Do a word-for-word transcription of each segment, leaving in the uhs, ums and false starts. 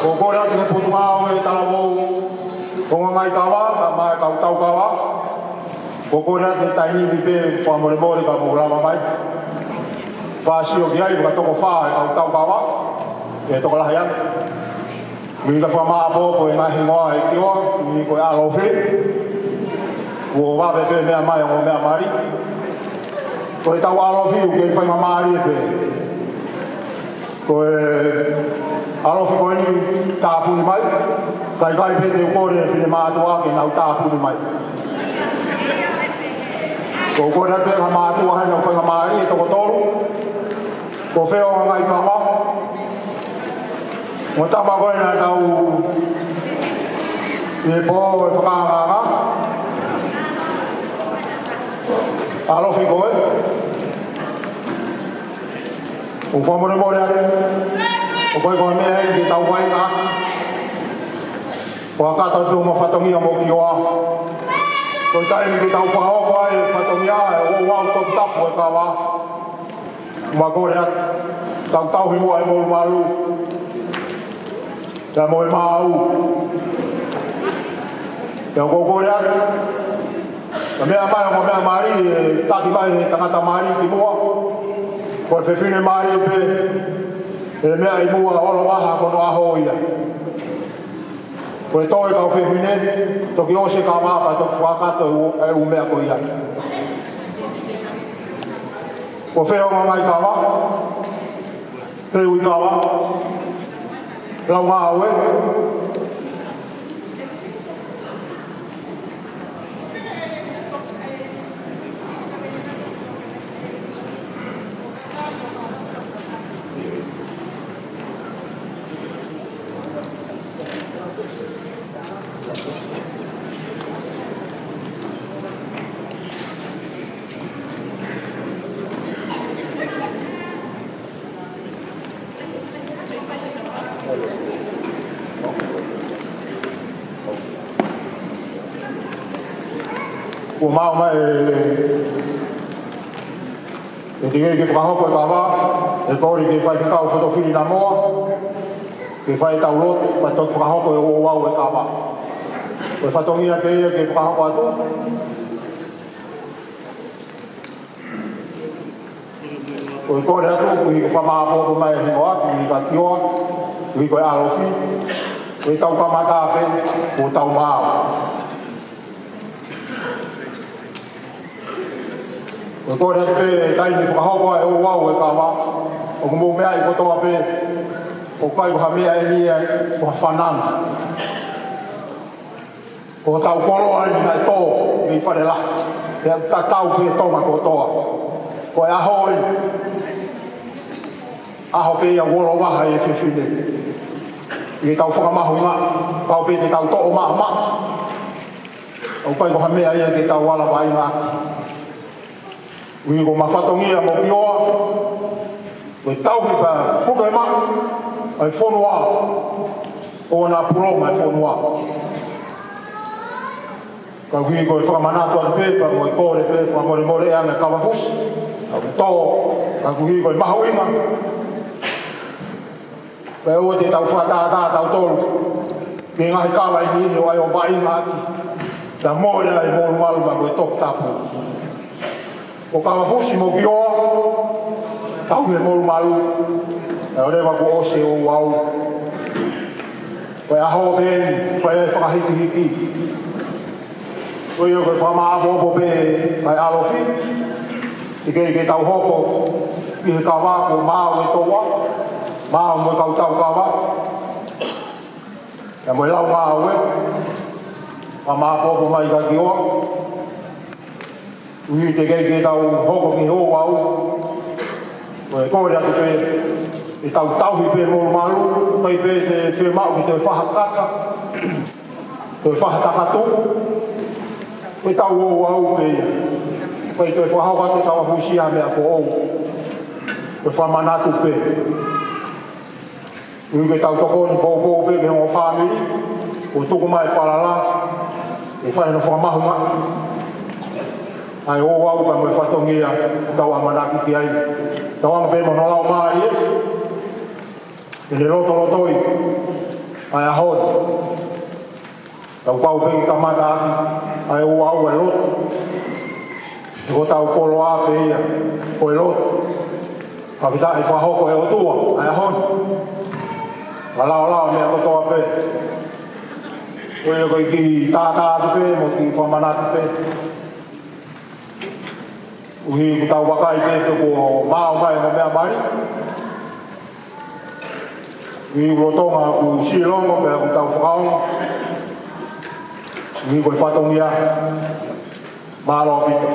Ko e kole atu ki he Potungāue Talavou ʻo e Ngaahi Kava, kae ʻumaʻā e kau tau kava. Ko e kole atu he taimi ni pē, fakamolemole ka mou lava mai. Fāsio ki ai, fakatokofā e kau tau kava, ʻe tokolahi ange. Mou ka fakamāʻopoʻopo e ngaahi hingoa ʻe kiʻi ua, ʻi he ko e ʻalofi. Kuo vave pē meʻa mai ʻo meʻa mali. Ko e tau ʻalofi, ʻoku kei faingamālie pē. Ko e ʻalofi ko eni tāpuni mai, kae ʻikai pē te u kole e finemātuʻa ke nau tāpuni mai. Ko e kole pē ki he mātuʻa he nau faingamālie, toko tolu. Ko Feonga Ngaahi Kava. Mo e tama ko ē naʻa tau ʻi he pō ʻo e fakaangaanga. ʻAlofi ko ē. ʻOku fakamolemole atu. ʻOku ʻikai ko ha meʻa ia ke tau vaivai. Ko e kakato atu mo e fatongia mo kioa. Ko e taimi ke tau fakahoko ai e fatongia, ʻe ouau toputapu e kava. Mo e kole atu. Tau tauhi muʻa e molumalu. Pea mo e maau. Pea ʻoku ou kole atu. Ka meʻa mai, mo e meʻa mali, ʻe taki mai he tangata mali ki muʻa. Ko e fefine mali pē, ʻe meʻa ʻi muʻa ʻo lavaha ko hono ʻaho ia. Ko e toe kau fefine, toki ʻosi e kava pea toki fakakakato e ʻū, e ʻū meʻa ko ia. Ko Feonga Ngaahi Kava, Peu ʻi Kava, Lau Ngāue. Kuo maʻu mai e, e teʻeki ke fakahoko e kava, ʻe kole ki he faifekau Fotofili Namoa, ke fai ʻetau lotu, pea toki fakahoko e ouau e kava. Ko e fatongia pē ia ke fakahoko atu. Ko e kole atu, koeʻuhi ko e fakamāʻopoʻopo mai e hingoa, koeʻuhi ka kioa, koeʻuhi ko e ʻalofi, ko e tau kamata pē, ko e tau maau. Ko e kole atu pē, taimi fakahoko ai e ouau e kava, ʻoku mou meaʻi kotoa pē, ʻoku ʻikai ko ha meʻa eni ia, ko ha fananga. Ko hotau koloa eni naʻe tō mei Falelahi. Pea tatau pē Tonga kotoa. Ko e ʻaho eni. ʻAho pē ia ʻoku lavaha e fefine. ʻI heʻetau fakamahuʻinga, pau pē te tau toʻo maʻamaʻa. ʻOku ʻikai ko ha meʻa ia ke tau ala vaʻinga. Koeʻuhi ko ʻema fatongia mo kioa, ko e tauhi pea puke maʻu ʻa e fonua, ʻo na pulonga e fonua. Ka koeʻuhi ko e fakamanatu atu pē, pea mo e kole pē, fakamolemole ʻa e anga e kava fusi, ʻa e tō, ka koeʻuhi ko e mahuʻinga. Pea ʻoua te tau fakatātā tautolu ki he ngaahi kava ʻe niʻihi ʻo ʻai ʻo vaʻinga ʻaki. Pea mole ai e molumalu pea mo e toputapu. Ko e kava fusi mo kioa, tauhi e molumalu, ʻe ʻoua leva kuo ʻosi e ouau. Ko e ʻaho pē eni, fai ai e fakahikihiki. Ko ia ko e fakamāʻopoʻopo pē ʻa e ʻalofi, teʻeki ke tau hoko ki he kava kuo maau e toua, maau mo e kau tau kava, pea mo e lau ngāue, fakamāʻopoʻopo mai ka kioa, koeʻuhi teʻeki ke tau hoko ki he ouau, ko e kole atu pē, ʻetau tauhi pē molumalu, ʻikai pē te fiemaʻu ke toe fakakaka, toe fakatakatu, ko ʻetau ouau pē ia. ʻIkai toe fakahoko atu ʻetau afusia ha meʻa foʻou. Ko e fakamanatu pē. Koeʻuhi ke tau tokoni poupou pē ki he ongo fāmili, ʻo tuku mai e falala, ʻe fai hono fakamahuʻinga ʻa e ouau pea mo e fatongia ʻoku tau ʻamanaki ki ai. Tauange pē mo hono laumālie, ʻene lotolotoi ʻa e ʻaho ni. Tau pau pē ke kamata ʻaki ʻa e ʻuʻua ʻa e lotu. He ko hotau koloa pē ia ʻo e lotu. Fakafetaʻi, fakahoko ʻe he ʻOtua ʻa e ʻaho ni. Fakalaolao e meʻa kotoa pē. Ko ia ko e kiʻi tātā atu pē mo e kiʻi fakamanatu pē. ʻUhi ʻoku tau vakai pē pe kuo maʻu mai ʻa e meʻa mali. ʻUhi ʻoku lolotonga ʻoku silongo pea ʻoku tau fakaongo. ʻUhi ko e fatongia. Mālō ʻaupito.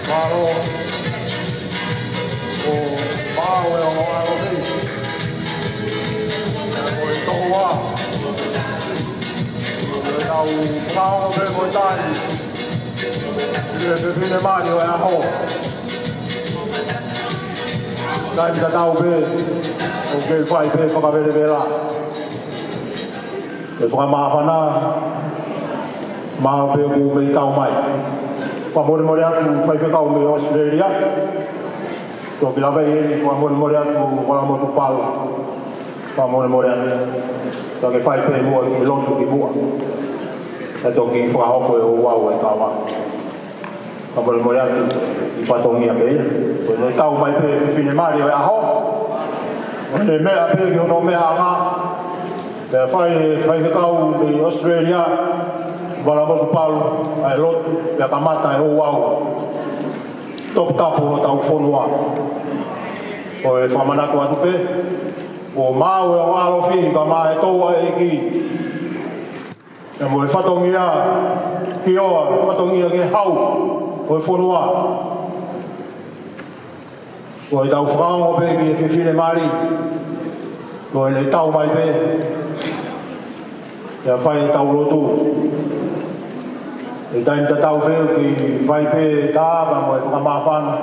Mālō. Ko Maui ʻo Alofi. Ko e tokoua. Ko e tau pau pē mo e tai. Ko e fefine mali ʻo e ʻaho. Taimi tatau pē, ʻoku kei fai pē fakavelevela. ʻE fakamāfana, mālō pē ʻoku mei kau mai. Fakamolemole atu faifekau mei Australia. Toki lave eni, fakamolemole atu Valamotu Palu. Fakamolemole atu. Toki fai pē muʻa ki lotu ki muʻa. Kae toki fakahoko e ouau e kava. Fakamolemole atu ʻi fatongia pē ia. Ko ʻene kau mai pē fefine mali ʻo e ʻaho. ʻO ne meʻa pē ki hono meʻaʻanga. Pea fai, faifekau mei Australia, Valamotu Palu, ʻa e lotu, pea kamata e ouau. Toputapu hotau fonua. Ko e fakamanatu atu pē, ko Maui ʻo Alofi, kae ʻumaʻā e Touʻi ʻEiki. Pea mo e fatongia ki ʻoa, fatongia ki he hau ʻo e fonua. Ko e tau fakaongo pē ki he fefine mali. Ko ʻene tau mai pē. Pea fai e tau lotu. ʻE taimi tatau pē, ki fai pē tā, pea mo e fakamāfana.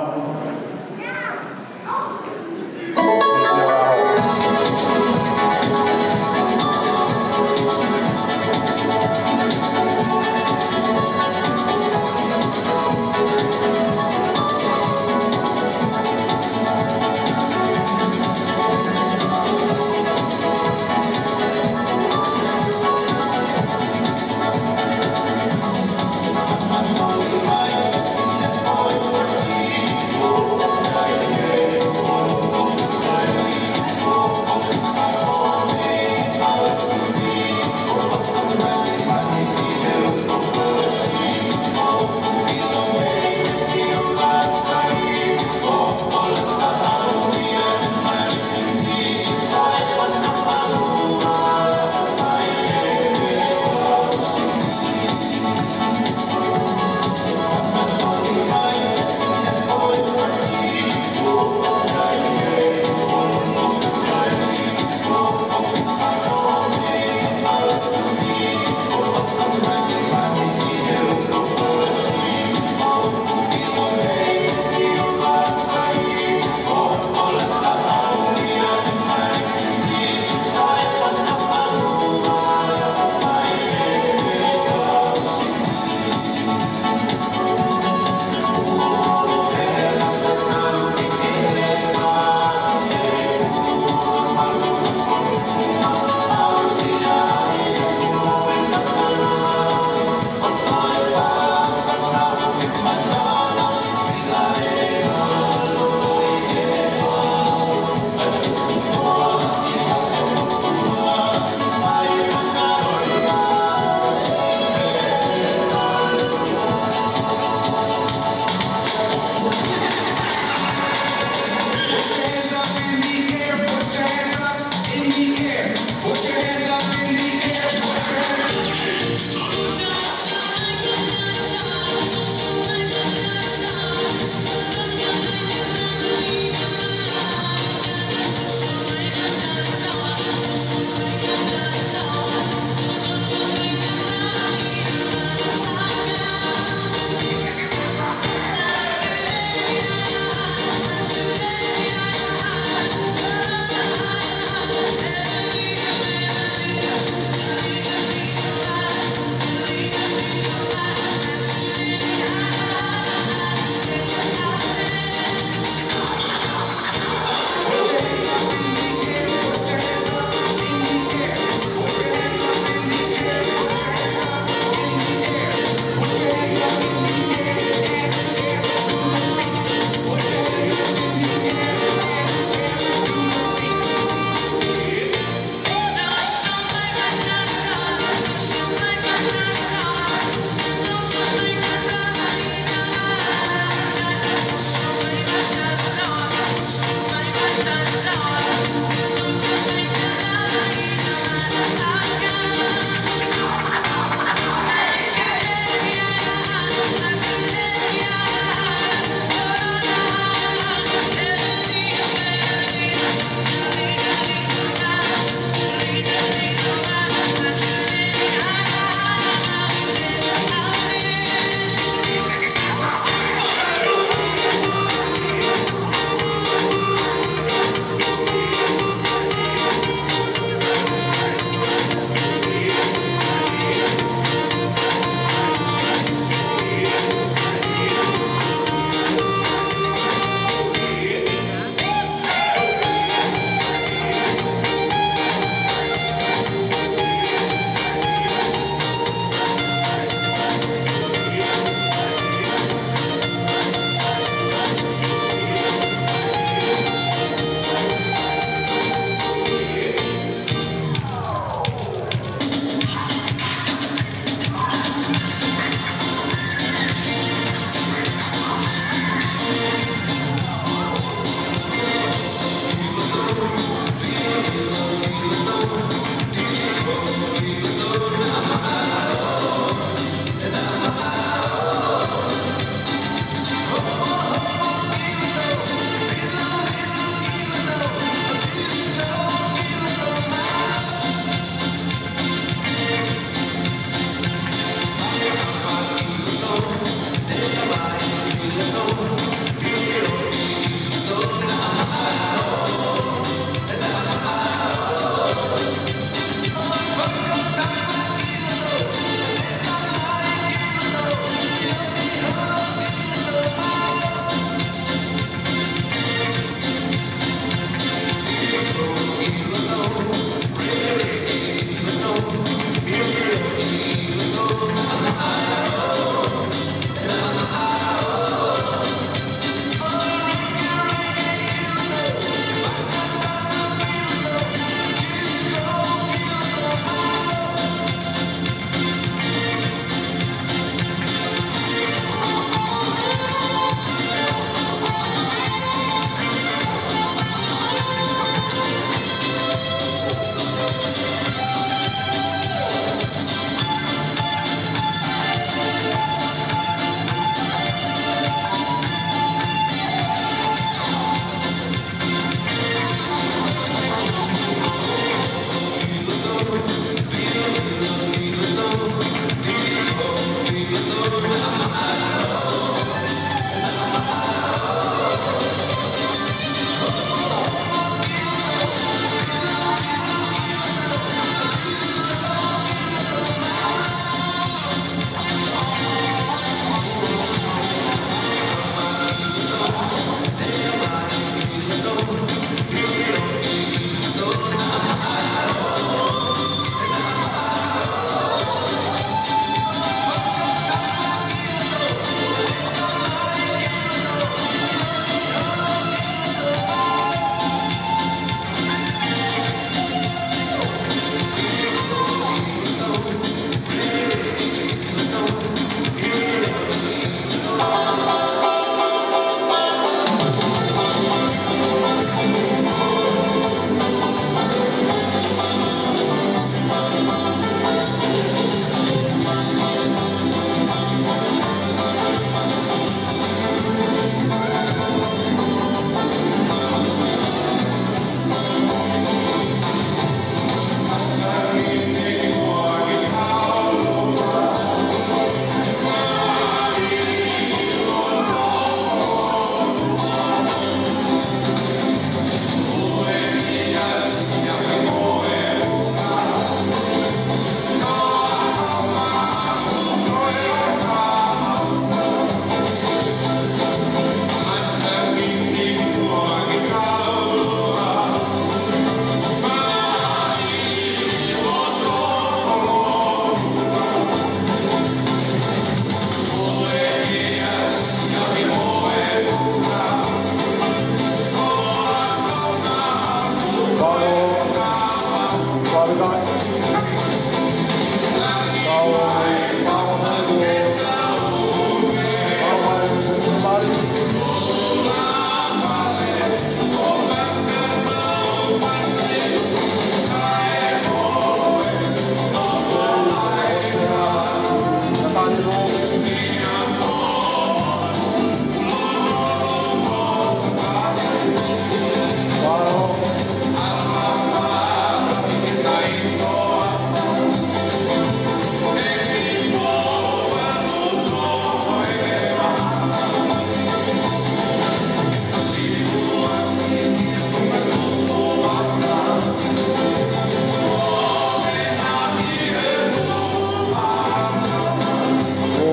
Ko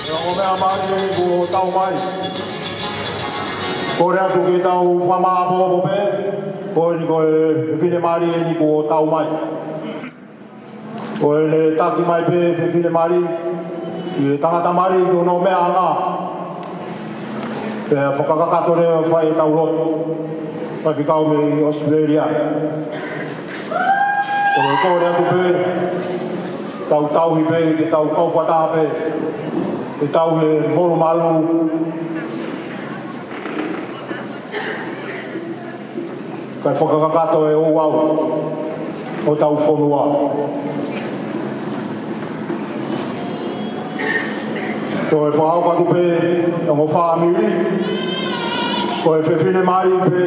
e ongo meʻa mali eni kuo tau mai. Kole atu ke tau fakamāʻopoʻopo pē, ko eni ko e fefine mali eni kuo tau mai. Ko ʻene taki mai pē fefine mali, ʻi he tangata mali ki hono meʻaʻanga. Pea fakakakato leva fai ʻetau lotu. Faifekau mei ʻAositelēlia. Ko e kole atu pē, tau tauhi pē, ke tau kau fakataha pē. Ke tau he molumalu. Kae fakakakato e ouau hotau fonua. Toe fakahoko atu pē ongo fāmili, ko e fefine mali pē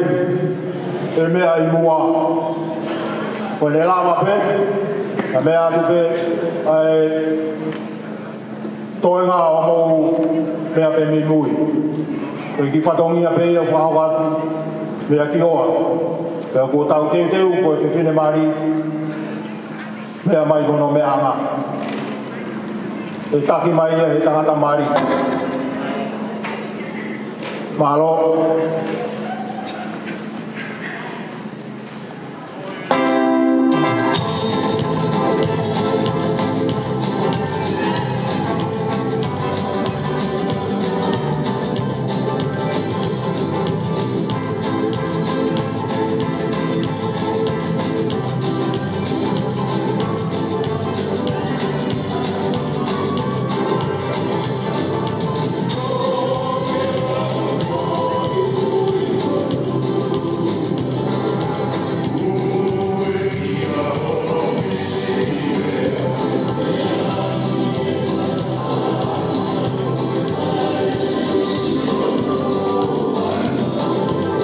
ʻe meʻa ʻi muʻa. Ko ʻene lava pē, ʻa meʻa atu pē, ʻa e toenga ʻo mou meʻa pē mei mui. Ko e kiʻi fatongia pē ia ʻoku fakahoko atu, meʻa ki hoa. Pea kuo tau teuteu, ko e fefine mali, meʻa mai ki hono meʻaʻanga. ʻE taki mai ia he tangata mali. Mālō.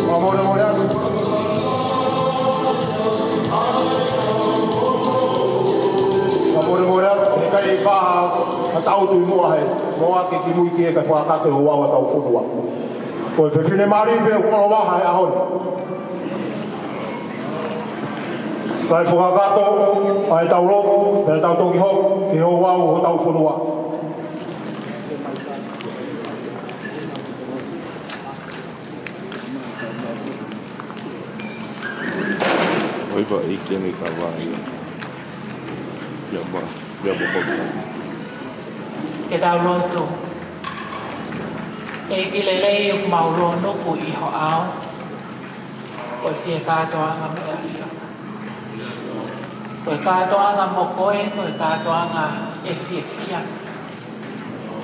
Fakamolemole atu. Fakamolemole atu, he ʻikai ke fai ha tau tui muʻa he, mo ake ki mui ki he kae fakakakato e ouau hotau fonua. Ko e fefine mali pē ʻoku ʻalu ʻo vaha he ʻaho ni. Kae fakakakato ʻa ʻetau lotu, pea tau toki hoko ki he ouau ʻo hotau fonua. ʻOi, ʻEiki, ʻoku ke kaveinga. Ia ma, ia ma, ma. Ke tau lotu. ʻEiki lelei, ʻoku mau lōnuku ʻi ho ʻao. Ko e fie kātoanga mo e ʻAfiona. Ko e kātoanga mo koe, ko e kātoanga ʻe fiefia.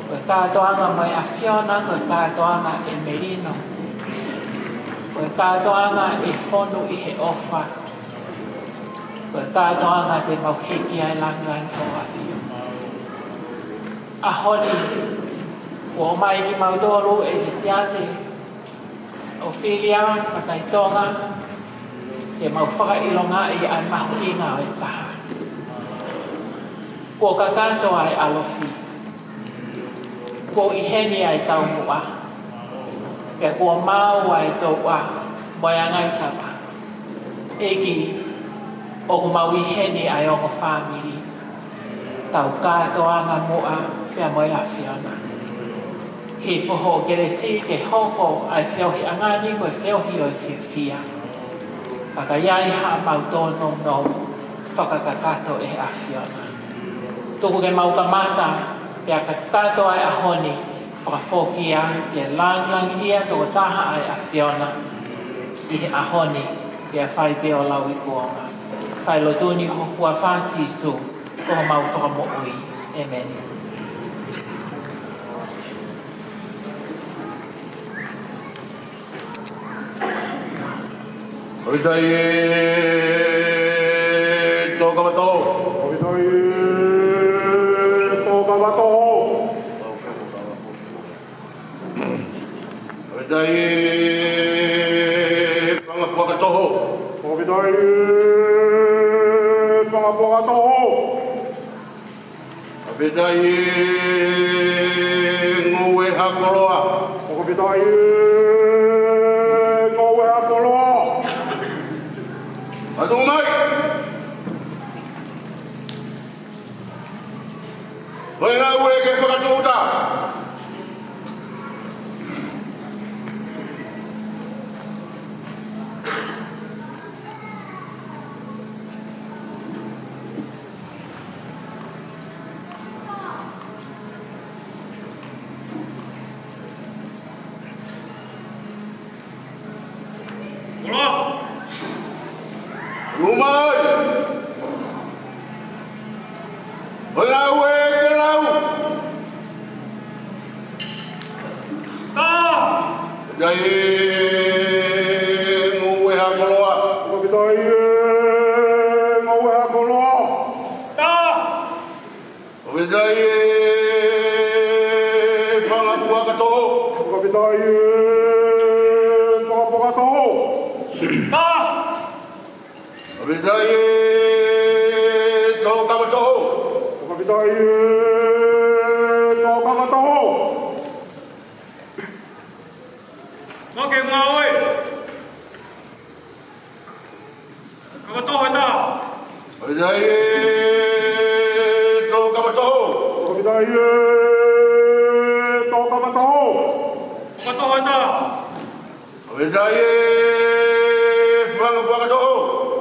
Ko e kātoanga mo e ʻAfiona, ko e kātoanga ʻe melino. Ko e kātoanga ʻe fonu ʻi he ʻofa. Ko e kātoanga te mau hiki ai e langilangi ʻo e ʻAfiona. ʻAho ni, kuo ʻomai kimautolu ʻe Lisiate ʻOfilia Matai Tonga, ke mau fakaʻilongaʻi ʻa e mahuʻinga ʻo e taha. Kuo kakato ʻa e ʻalofi. Kuo ʻi heni ʻa e taumuʻa. Pea kuo maau ʻa e touʻa mo e angaikava. ʻEiki, ʻoku mau ʻi heni ʻa e ongo fāmili. Tau kātoanga muʻa pea mo e ʻAfiona. Hifo hoʻo kelesi ke hoko ʻa e feohiʻanga ni ko e feohi ʻo e fiefia. Ka ka ʻi ai haʻamau tōnounou, fakakakato ʻe he ʻAfiona. Tuku ke mau kamata, pea kakato ʻa e ʻaho ni, fakafoki ia ke langilangiʻia tokotaha ʻa e ʻAfiona ʻi he ʻaho ni, pea fai pē ʻo lauikuonga. Fai lotu ni ʻi he huafa ʻo Sīsū ko homau Fakamoʻui. ʻĒmeni. ʻOku ʻikai e tō kavatoho. ʻOku ʻikai e tō kavatoho. ʻOku ʻikai e fanga puaka toho. ʻOku ʻikai e fanga puaka toho. ʻOku ʻikai e ngoue ha koloa. ʻOku ʻikai e ngoue ha koloa. Atu mai. Ko e ngāue ke fakatūʻuta. Atu mai. Ko e ngāue ke lau. Ka. ʻOku ʻikai e ngoue ha koloa. ʻOku ʻikai e ngoue ha koloa. Ka. ʻOku ʻikai e fanga puaka toho. ʻOku ʻikai e fanga puaka toho. Ka. ʻOku ʻikai e tō kavatoho. ʻOku ʻikai e tō kavatoho. Mo ke ngāue. Kavatoho ʻe taha. ʻOku ʻikai e tō kavatoho. ʻOku ʻikai e tō kavatoho. Kavatoho ʻe taha. ʻOku ʻikai e fanga puaka toho.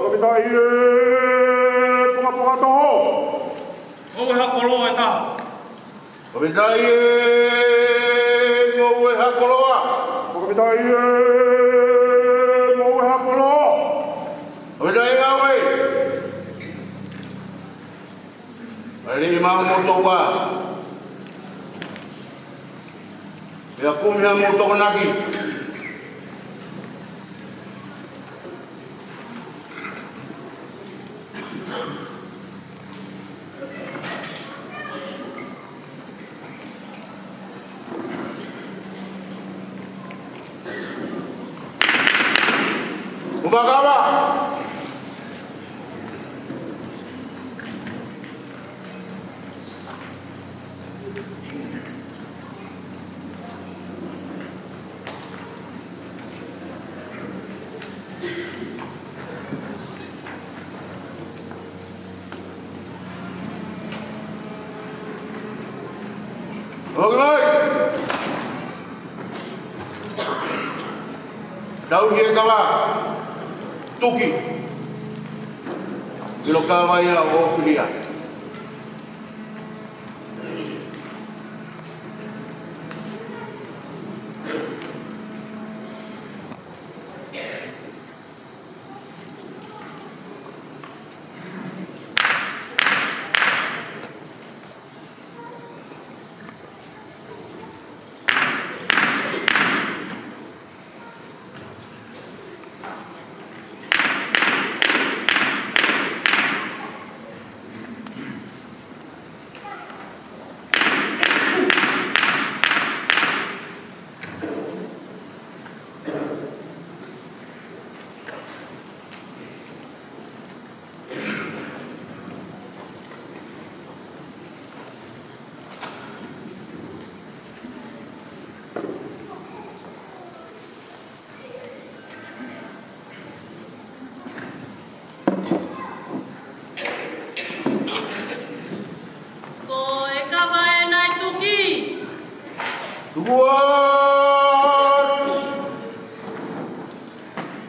ʻOku ʻikai e fanga puaka toho. Ngoue ha koloa ʻe taha. ʻOku ʻikai e ngoue ha koloa. ʻOku ʻikai e ngoue ha koloa. ʻOku ʻikai e ngāue. Aliʻi, maʻu hoʻomou toʻukupu. Pea kumi hoʻomou tokonaki. Kuo makava. Hoi mai! Tauhi e kava. Tuki. Ilo kava ia ʻo filia. Ko e kava ʻe naʻe tuki. Tuku atu.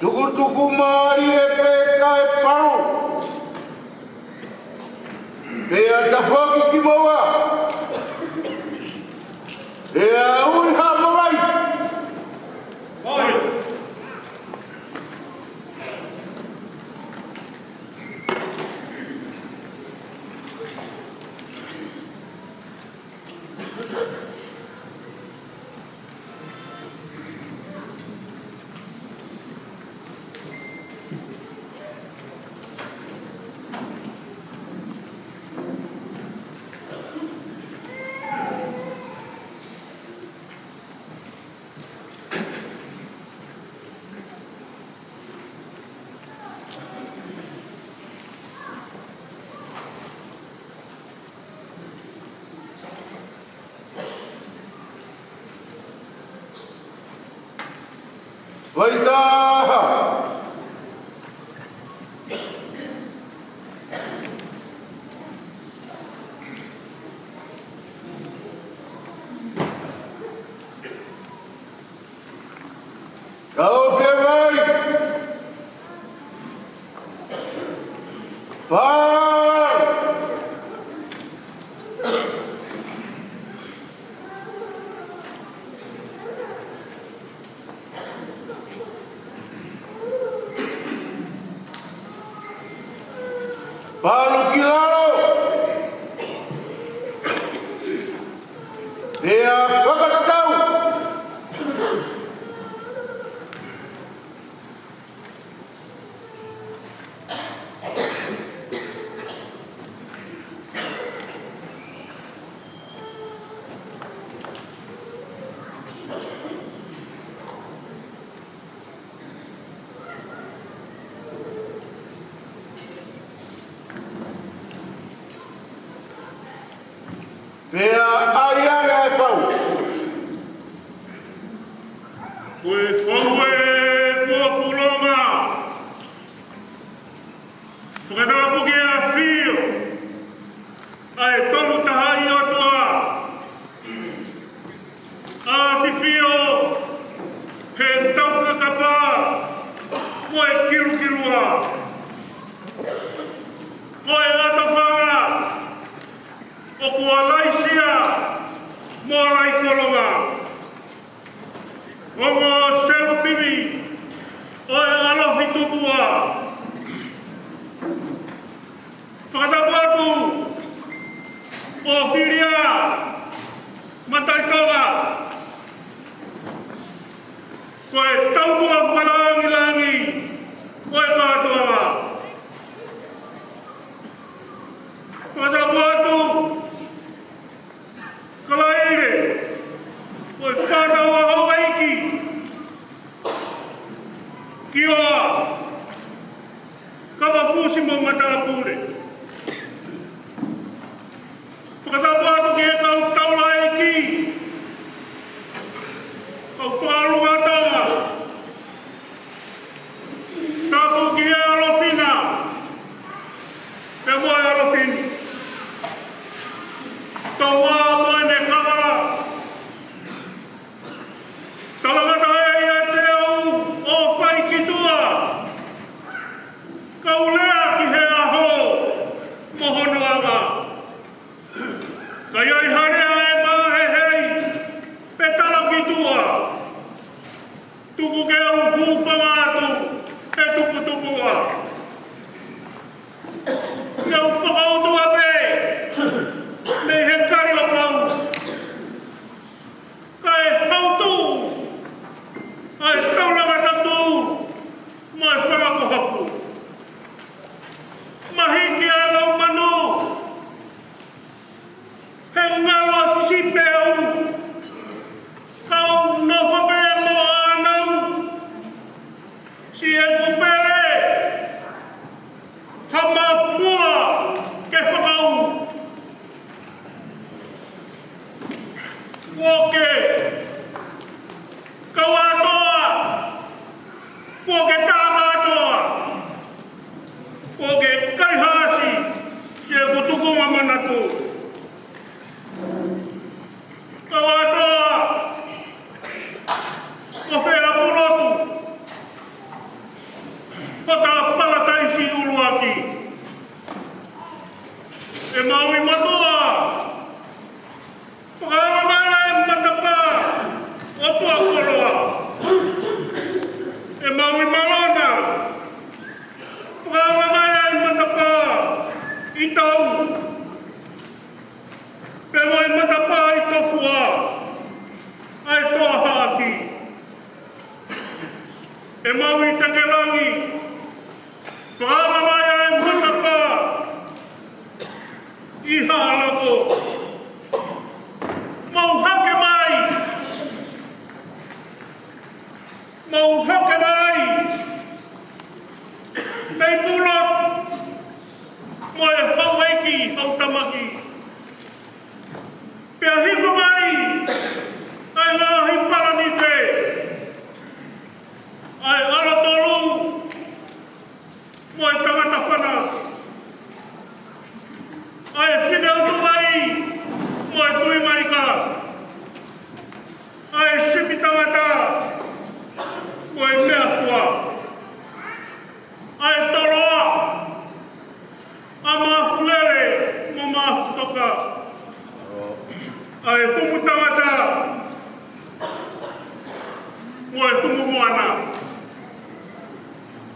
Tukutuku mālie pē kae palu. Pea tafoki ki maua. Pea ui ha mavae. Vaitaha. Kau fie vai. Pau. Palu ki lalo. Pea fakatatau. Pea ʻai ange ʻa e pau. Ko e fou ē kuo pulonga. Fakatapu ki he ʻAfio ʻa e Tolutahaʻi ʻOtua, ʻAfifio he taukakapa mo e kilukilua. Ko e ʻatofaʻa ʻoku ʻalaisia mo ʻalaikolonga. Ongo selupimi ʻo e ʻalofi tupuʻa. Fakatapu atu ʻo filia Mataʻitoka. Ko e taumuʻa fakalāngilangi ʻo e kātoanga. Fakatapu atu Kalaile, ko e kātoa houʻeiki, Kioa, Kavafusi mo Matapule. Fakatapu atu ki he kau taulaʻeiki, kau fakalunga Tonga. Tapu ki he ʻAlofina, pea mo e ʻAlofine. Tonga mo ʻene kava, ʻi heʻeku pele ha mafua ke fakaū. Kuo ke kau ʻātoa, kuo ke taʻanga ʻātoa, kuo ke kaihaʻasi siʻeku tukunga manatu. Kau ʻātoa, ko fē ʻaku lotu, ko ta palataisi ʻuluaki. ʻE Maui motuʻa, fakaava mai ʻa e matapā ʻo Tuakoloa. ʻE Maui malona, fakaava mai ʻa e matapā ʻi Tau, pea mo e matapā ʻi Tofua, ʻa e Toahaʻaki. ʻE Maui Takelangi, fakaava mai ʻa e matapā ʻi Haʻaloko. Mou hake mai, mou hake mai, mei Pulotu, mo e houʻeiki, houʻeiki tamaki. Pea hifo mai ʻa e ngaahi palanite, ʻa e ʻAlotolu mo e Tangata Fana, ʻa e Fineʻutuʻai mo e Tuingaika, ʻa e Sipi Tangata mo e Meʻafua, ʻa e Toloa, ʻa Maʻafulele mo Maʻafutoka, ʻa e Humu Tangata mo e Humu Moana.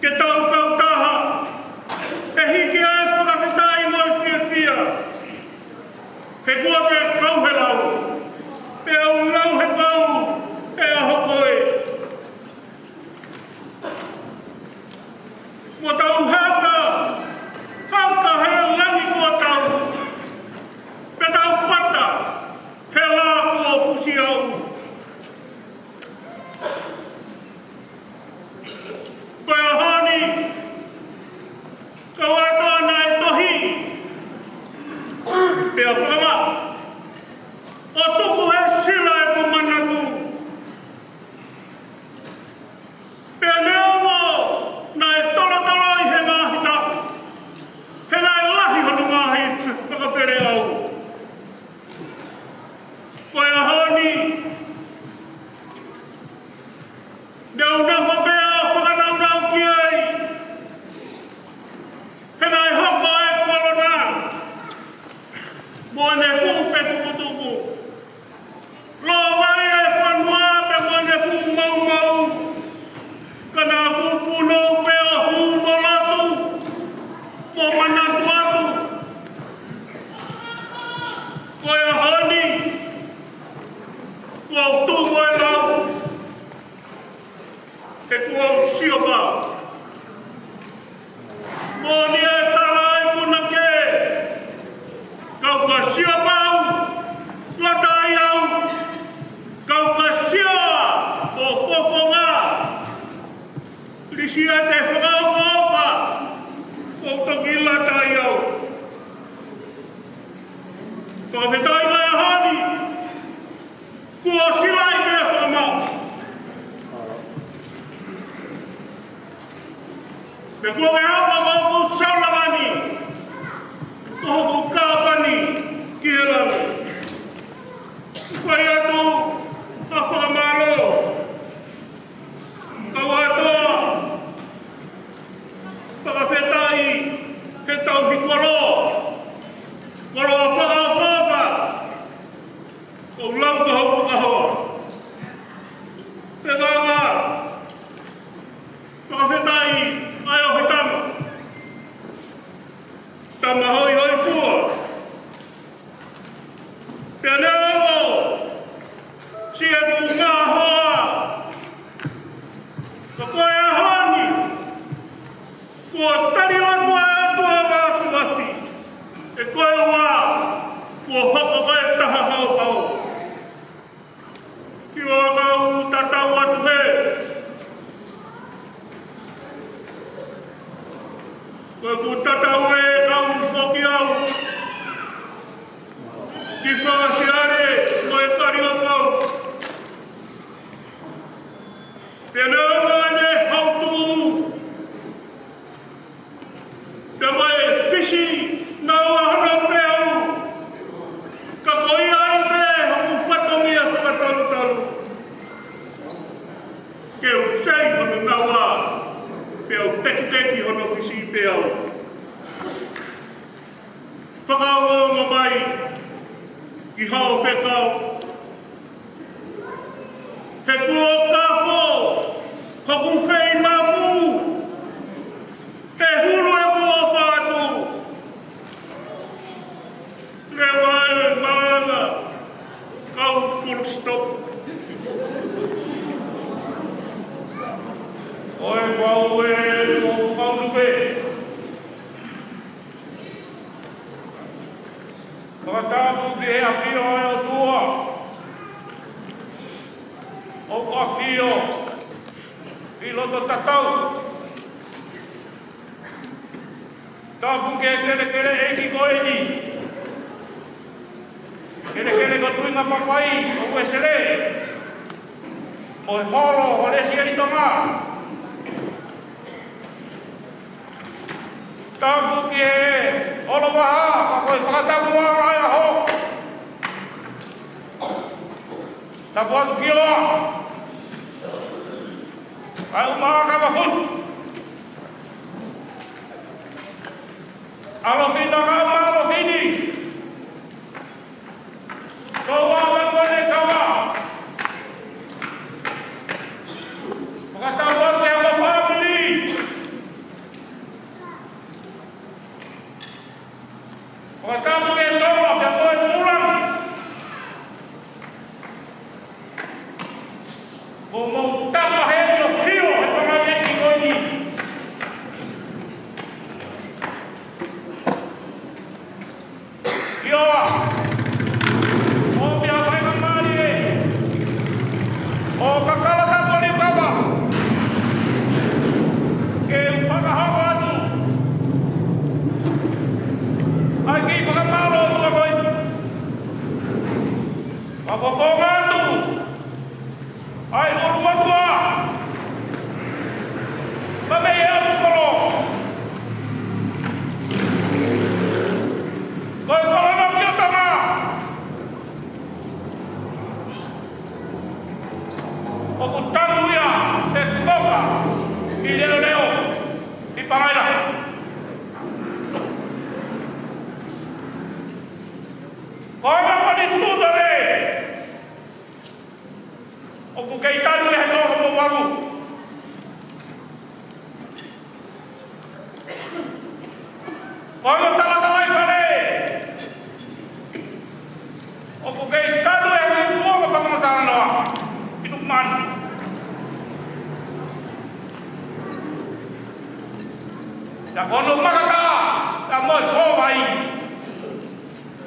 Ke tau kautaha, ʻe hiki ʻa e fakafetaʻi mo e fiefia, he kuo ke kau he lau, pea u lau he kau he ʻaho ko ē. Mo tau haka, haka he langi kuo tau, pea tau pata he lā kuo fusi au. Ko e ʻaho ni, kau ʻātoa, naʻe tohi, pea fakamaʻu, ʻo tuku he sila ʻeku manatu. Pea neongo naʻe tolotoloi he ngaahi taʻu, he naʻe lahi hono ngaahi fakafeleʻau. Ko e ʻaho ni, ne u nofo pē ʻo fakanaunau ki ai, he naʻe hoko ʻa e kolona mo ʻene fuʻu fetukutuku. Lōvai e fonua pea mo ʻene fuʻu maumau. Ka naʻá ku punou pē ʻo hū mo lotu mo manatu atu. Ko e ʻaho ni, kuo u tuʻu mo e lau, he kuo u sio pau. Moʻoni e tala ʻa e punake, kau ka sio pau, lata ai au, kau ka sio ʻo fofonga, lisi ʻa e fakaʻofoʻofa, ʻo toki lata ai au. Fakafetaʻi ʻa e ʻaho ni, kuo silaʻi pea fakamaʻu. Pea kuo ke hapa mo hoku saulava ni, ko hoku kāpani ki he langi. Fai atu ʻa e fakamālō, kau ʻātoa, fakafetaʻi he tauhi koloa, koloa fakaʻofoʻofa, ʻo lau ka hoku kahoa. Pea ka, fakafetaʻi ʻa e ʻohitama, Tama Hoihoifua. Pea neongo siʻeku ngaohi, ka ko e ʻaho ni, kuo tali atu ʻa e ʻOtua Māfimafi, ʻe ko e ua, kuo hoko ko e taha haohaoa. Ki he ʻakau tatau atu hē, Ko ʻeku tatau ē kau foki au ki Fanga Siale mo e Kaliʻopau. Pea neongo ʻene haʻutuʻu, pea mo e Fisi naʻa nau ʻi hono peau, ka ko ia ai pē hoku fatongia fakatalutalu. Ke u sei hono naua, pea u tekiteki hono Fisi peau. Fakaongoongo mai ki hoʻo fekau. He kuo kafo hoku fei mafu, he hulu ʻeku ʻofa atu. Leva e maanga, kau full stop. ʻOe Fauʻe, mo Fauʻulupe. Fakatapu ki he ʻafio ʻa e ʻOtua. ʻOku ʻafio ʻi loto tatau. Tapu ki he kelekele ʻeiki ko eni. Kelekele ko Tuʻinga Papai ʻo Uēsile, ʻo e holo ʻo Lesieli Tonga. Tapu ki he ʻOlovaha, ka ko e fakatapu ʻa e ʻaho. Tapu atu ki Oa. ʻA e ʻUmaʻā Kavafutu. ʻAlofina ka ʻUmaʻā ʻAlofini. Ko ua ka ko e kava. Fakatapu atu ki he ongo fāmili. Fakatapu ki he sola pea mo e Mulangi. Ko mou tapa he ʻilo kio he pangaiʻi ko eni. ʻIo, ʻo pia faingamālie ʻo kakala tapu ʻa e kava ke u fakahoko atu ʻa e kiʻi fakamālō ʻa e ʻOtua ko eni. Fakafofonga atu ʻa e ʻulumatua, ka mei he ʻalu kolo. Ko e kolo no ki o tama. ʻOku tanu ia he koka ʻi leoleo ʻi Pangaila. Ko e mama ni sutare. ʻOku kei tanu ia he toko mo valu. Ko e talatalaifale. ʻOku kei tanu ia he kuonga fakamatala noa ʻi Nuʻumanu. Ka ko hono makatā, ka mo e kōvai.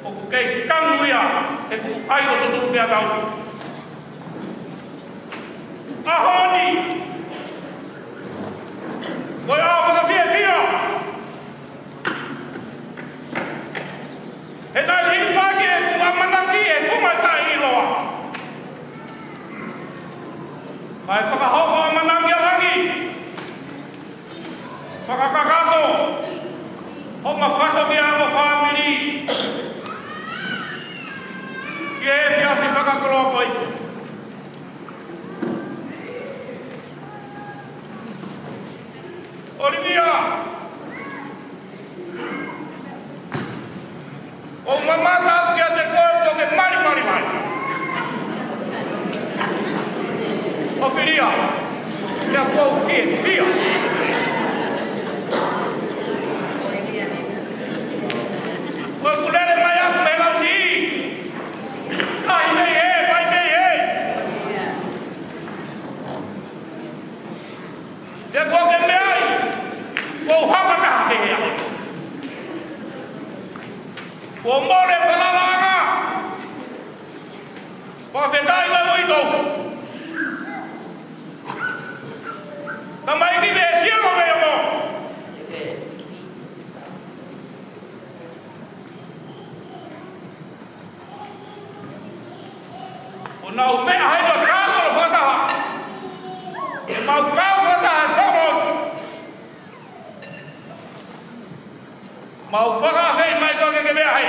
ʻOku kei tanu ia he fuʻu ʻai ʻo tutu pea tau. ʻAho ni, ko e ʻaho fakafiefia. He naʻe hilifaki ʻeku ʻamanaki he funga taʻeʻiloa. Kae fakahoko ʻamanaki ʻa langi. Fakakakato hoʻo mafato ki he ongo fāmili ʻi he efiafi fakakoloa ko eni. ʻOlivia, ʻoku ou mamata atu kiate koe ʻoku ke malimali mai. ʻOfilia, pea ʻoku ou fiefia. Ko ʻeku lele mai ʻaku mei Lausiʻi. Kai mei he, kai mei he. Pea kuo ke meaʻi, kuo u hapa taha pē he ʻaho. Kuo mole falalaʻanga. Fakafetaʻi ka ui tou. Tamaiki me sia mo me mo. Mau fakaafeʻi mai koe ke ke meʻa hē.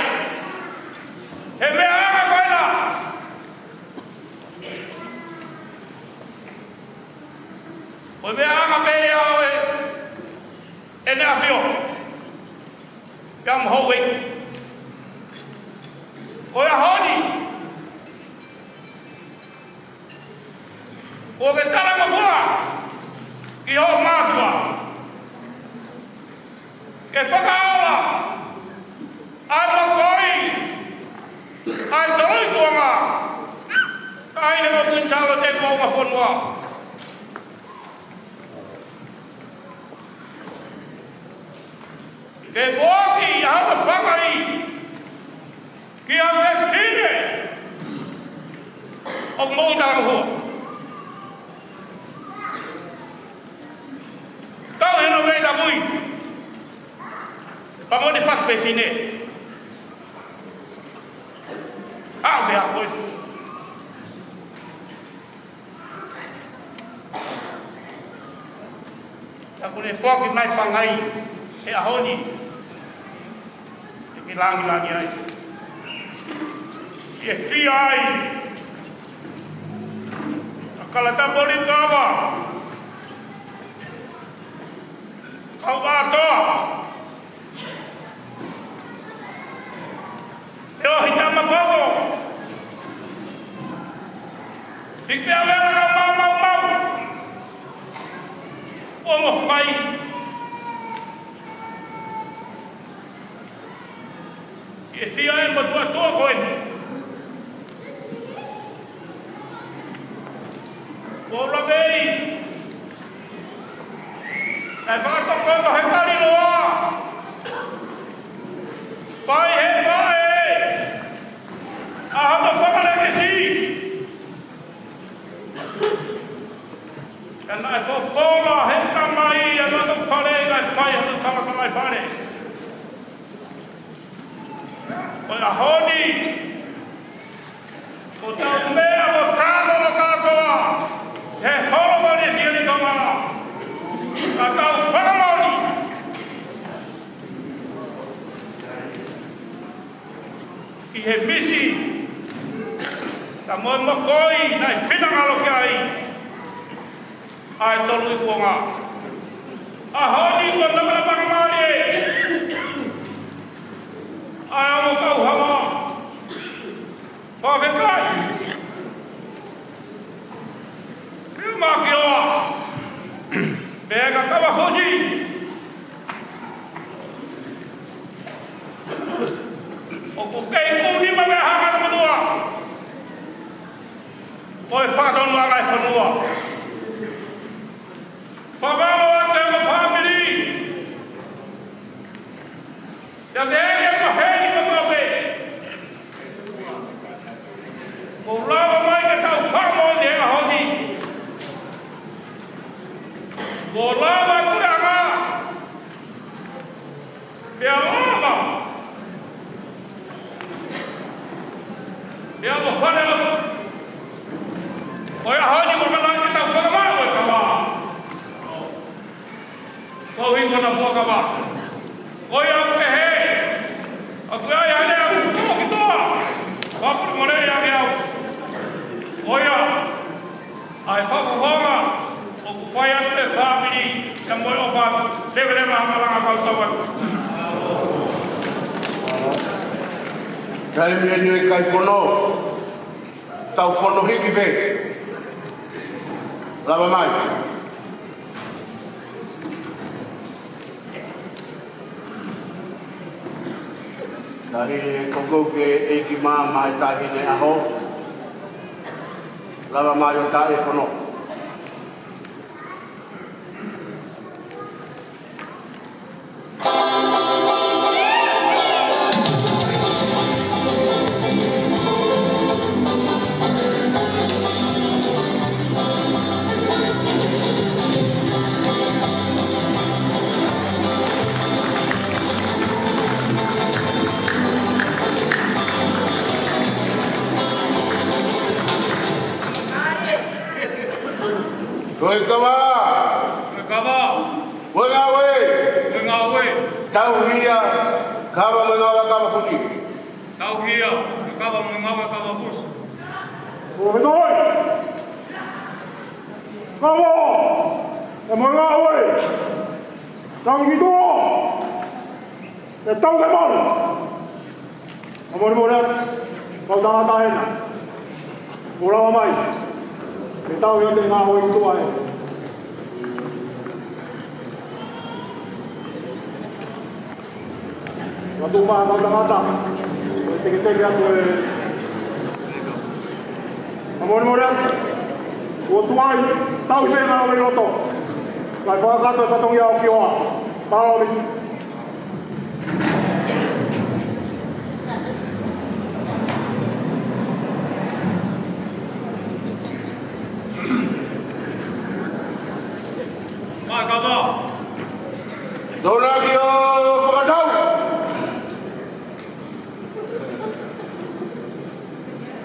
He meʻa anga ko ena. Ko e meʻa anga pē ia ʻo e, ʻEne ʻAfio. Pea mo houʻeiki. Ko e ʻaho ni. Kuo ke talangofua ki hoʻo mātuʻa ke fakaola ʻa e mokoʻi ʻa e Toluikuonga, Taʻahine Kuini Sālote ʻo e Fonua. Ke foaki ʻa hoʻo pangai ki ha fefine ʻoku moʻui talangofua. Tau hino mei tamui. Pea mo e fefine. ʻA, meʻa ko ē. Ka kuo ne foaki mai pangai he ʻaho ni. ʻE ke langilangi ai. ʻE fie ai. ʻA Kalatapu ʻo Liukava. Kau ʻAtoa. ʻE ʻohi tama poko. Hiki a vela ka mau mau mau. ʻO mo fai. ʻE fie ai mo tuʻa tuʻa ko eni. Ko ula pei. ʻE fakatoko he kaliloa. Fai he fai. ʻA hono fakalekesi. Ka naʻe fofonga he tamai ʻa naʻa tau fale, naʻe fai hono tala tamai fale. Ko e ʻaho ni, ko tau meʻa mo talo lo kātoa, he holo mo ne fia ni kamana, ka tau fakaloni. ʻI he misi, ka mo e mokoʻi, naʻe finangalo ki ai ʻa e Toluikuonga. ʻAho ni ko e takalapaka mālie ʻa e ongo kauhanga. Fakafetaʻi. Pea maki oa. Pea ka kava fosi. ʻOku kei kuni ma me hanga na manua. Ko e fatongia ʻa e fonua. Fakalo atu e fāmili. Ia te ia ko heni ko tope. Ko lava mai ke tau famo te ʻaho ni. Ko lava ku anga. Pea lava. Pea mo fale lava. Ko ia ʻaho ni ko mana ke tau famo e kama. Ko hingo na fuakava. Ko ia ʻoku pehē. ʻOku ʻi ai ʻa e lea ʻoku tō ki toa. Papuru mole ia ke au. Ko ia. ʻA e fakafofonga. ʻOku fai atu e fāmili. Ia mo e ʻofa. Leveleva malanga kau tau atu. Taimi eni ʻe kai fono. Tau fono hiki pē. Lava mai. Taʻahine ko kou ke ʻEiki mā mai Taʻahine ʻAho. Lava mai ʻo taʻe fono. Ko e kava. Ko e kava. Ko e ngāue. Ko e ngāue. Tauhi ia. Kava mo e ngāue ʻa Kavapusi. Tauhi ia, ʻe Kava mo e ngāue ʻa Kavapusi. ʻO me toi. Kava! ʻE mo e ngāue. Tau ki tuʻa. ʻE tau ke mau. Ka molemole atu, kau tangata ena. Mou lava mai. Ke tau ia te ngā hoi tuʻa e. Ka tuʻu pā kau tangata. Teketeke atu e. Ka molemole atu. Kuo tuai, tau i pē ngā hoi loto. Kae fakakakato e fatongia ʻo Kioa. Mālō. Mai kava. Tōnaki ʻo fakatau.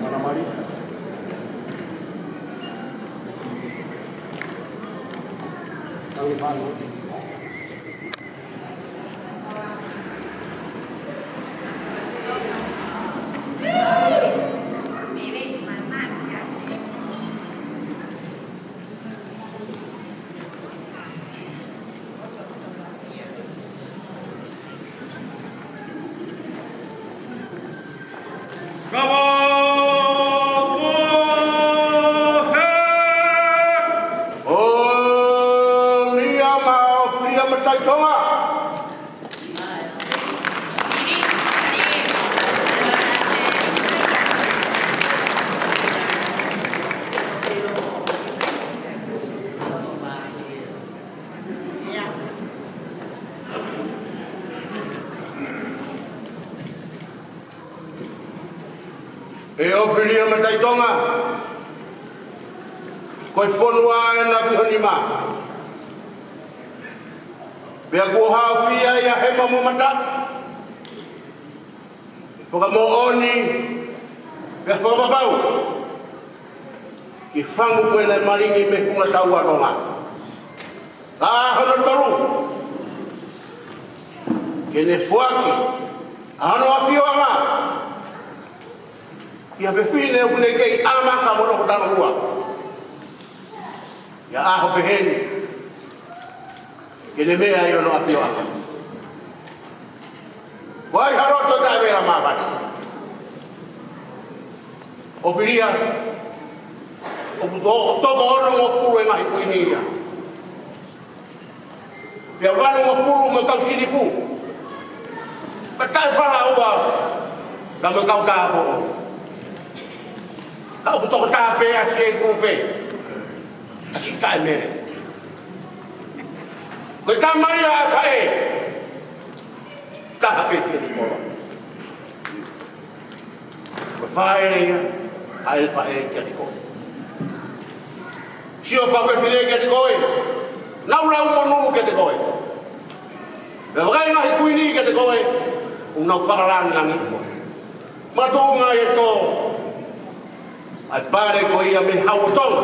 Mana mali. Kau i fano. Kava Kohe! ʻO Nia ma ʻo Filia Matai Tonga. ʻE ʻo Filia Matai Tonga, ko e fonua ena ki ho nima. Pea kuo haofia ia hema mo mata. Fakamoʻoni, pea fakapapau. Ki he fangu ko ena ʻe malingi mei he funga taua ʻo Tonga. Ka hono tolu. Ke ne foaki. ʻA hono ʻafioʻanga. Ki ha fefine ʻoku ne kei ʻamaka mo nofo talangofua. ʻI ha ʻaho pehē ni. Ke ne meʻa ʻi hono ʻafioʻanga. Ko ai ha loto taʻe vela māfana. ʻO Filia, ʻoku to-, toko onongofulu e ngaahi kuini ia. Pea valungofulu mo e kau silipu. Pea taʻe falaua, ka mo e kau tāupoʻou. Ka ʻoku toko taha pē ʻa e kupe. ʻA Siʻi Taʻemele. Ko e tama ia ʻa e faʻē. Taha pē ki he kolo. Ko e faʻē ia, ʻa e faʻē kiate koe. Sio fafefine kiate koe. Nau lau monū kiate koe. Pea vakai ngaahi kuini kiate koe. ʻOku nau fakalangilangiʻi koe. Mātuʻa ʻi he tō. ʻA e pale ko ia mei Hau ʻo Tonga.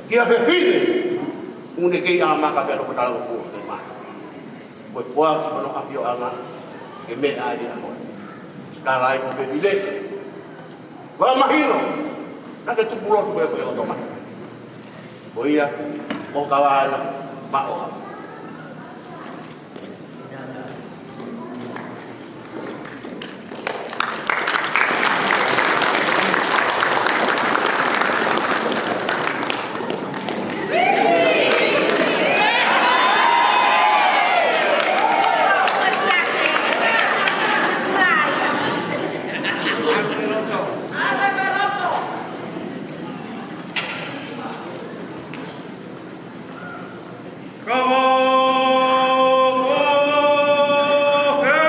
Ki ha fefine. ʻOku ne kei ʻamaka pea nofo talangofua ke mā. Ko e foaki hono ʻafioʻanga ke meʻa ai ʻa koe. Tala ai ko e fefine. Fakamahino, naʻa ke tupu lotu pē pē ʻo Tonga. Ko ia, ʻo kau ʻana, maʻo ha. Kava Kohe!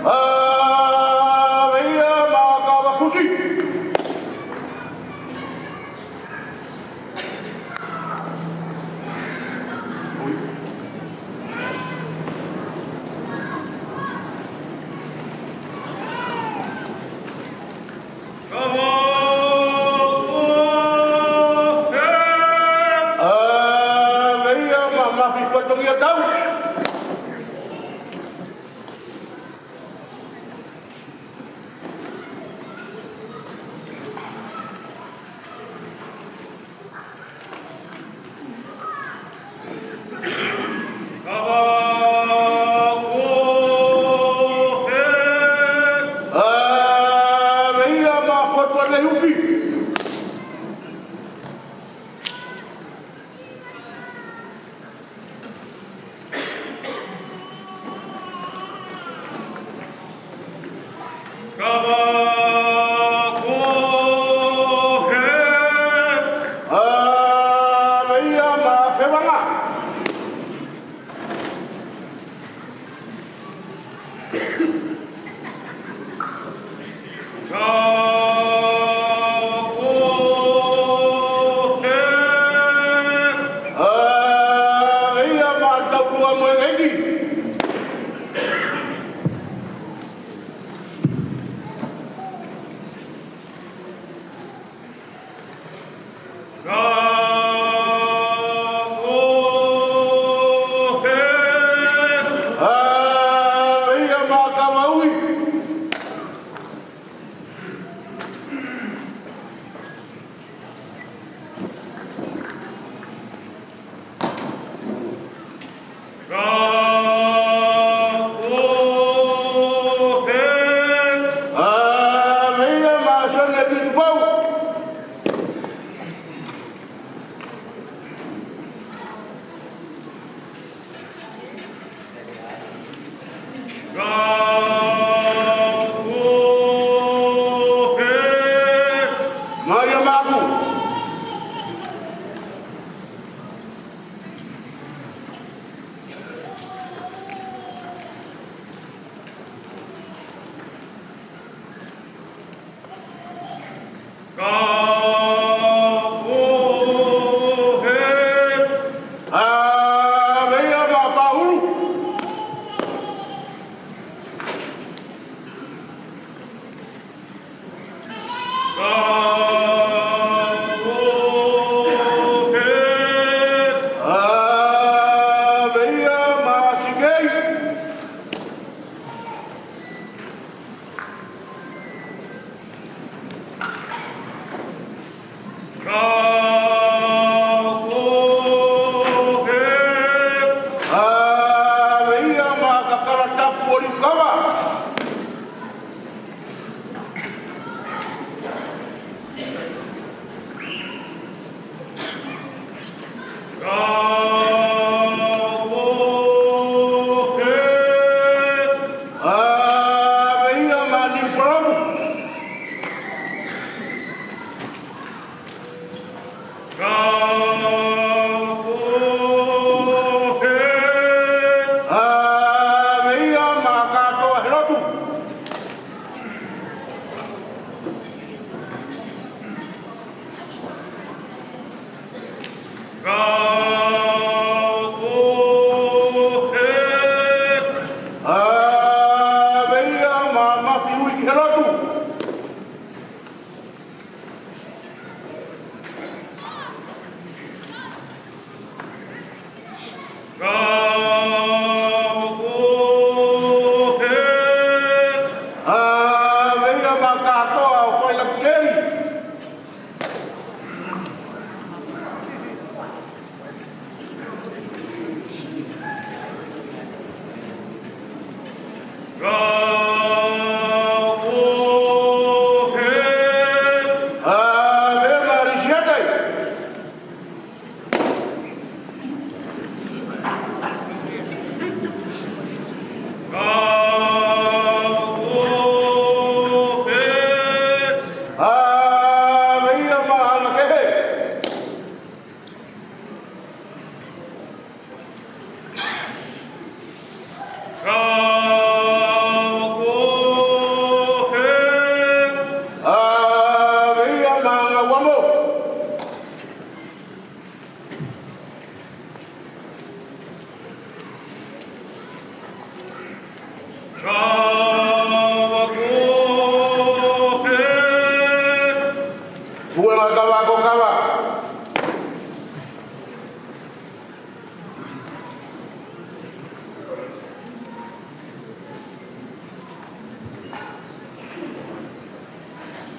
ʻA, meia ma Kavapusi. Kava Kohe! ʻA, meia ma Mafi Fatongia Tau. Kava ko hē. ʻA, meʻa ma fevanga. Kava ko hē. ʻA, meʻa ma taulua mo e ʻEiki. Kava ko hē. ʻA, meʻa ma kava ui. Kava ko hē. ʻA, meʻa ma Sione Vituʻau. Kava ko hē. Meʻa ma aku. Kava ko hē. ʻA, meʻa ma Paulu. Kava ko hē. ʻA, meʻa ma Sikei. Kava ko hē. ʻA, meʻa ma Kakalatapu ʻo Liukava. Kava ko hē. ʻA, meʻa ma Niu Falamu. Kava ko hē. ʻA, meʻa ma Katoa Helotu. Kava ko hē. ʻA, meʻa ma Mafiui ki Helotu. Kava ko hē. ʻA, meʻa ma Katoa ʻo Failakeli. Kava ko hē. ʻA, meʻa ma Lisiate. Kava ko hē. ʻA, meʻa ma Anakehe. Kava ko hē. ʻA, meʻa ma Ngauamo. Kava ko hē. Ua ma Kava ko Kava.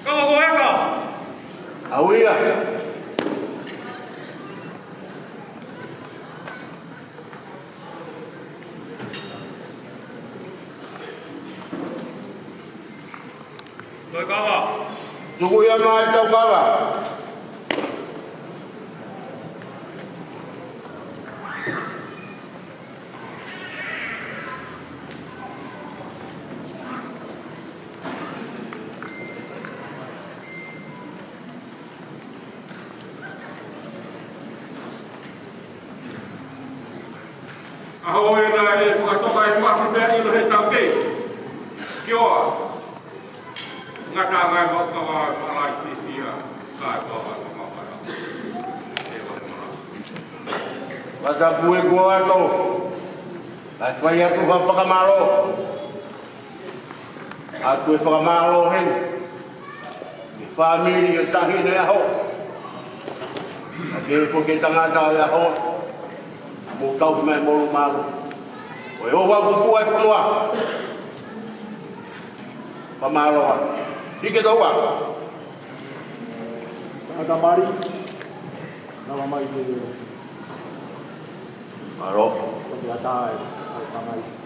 Kava ko Heka. ʻAuia. Toe kava. Tuku ia mai tau kava. ʻAho ē naʻe fakatoka ʻe he mafi pea ʻilo he taukei. Kioa. Ngata ngai mau kava malai fifia. Kae kava kava. Mata kue kua ato. Kae fai atu ha fakamālō. ʻOatu e fakamālō heni ki he fāmili ʻo e Taʻahine ʻo e ʻAho. ʻA ke ko ke tangata ʻo e ʻaho. Mo tau mai molu mālō. ʻO e ʻoua kupu ai fonua. Fakamālō atu. Hiki e toa. Tangata mali. Nala mai ke. Mālō. Ko te ata e, e tamai.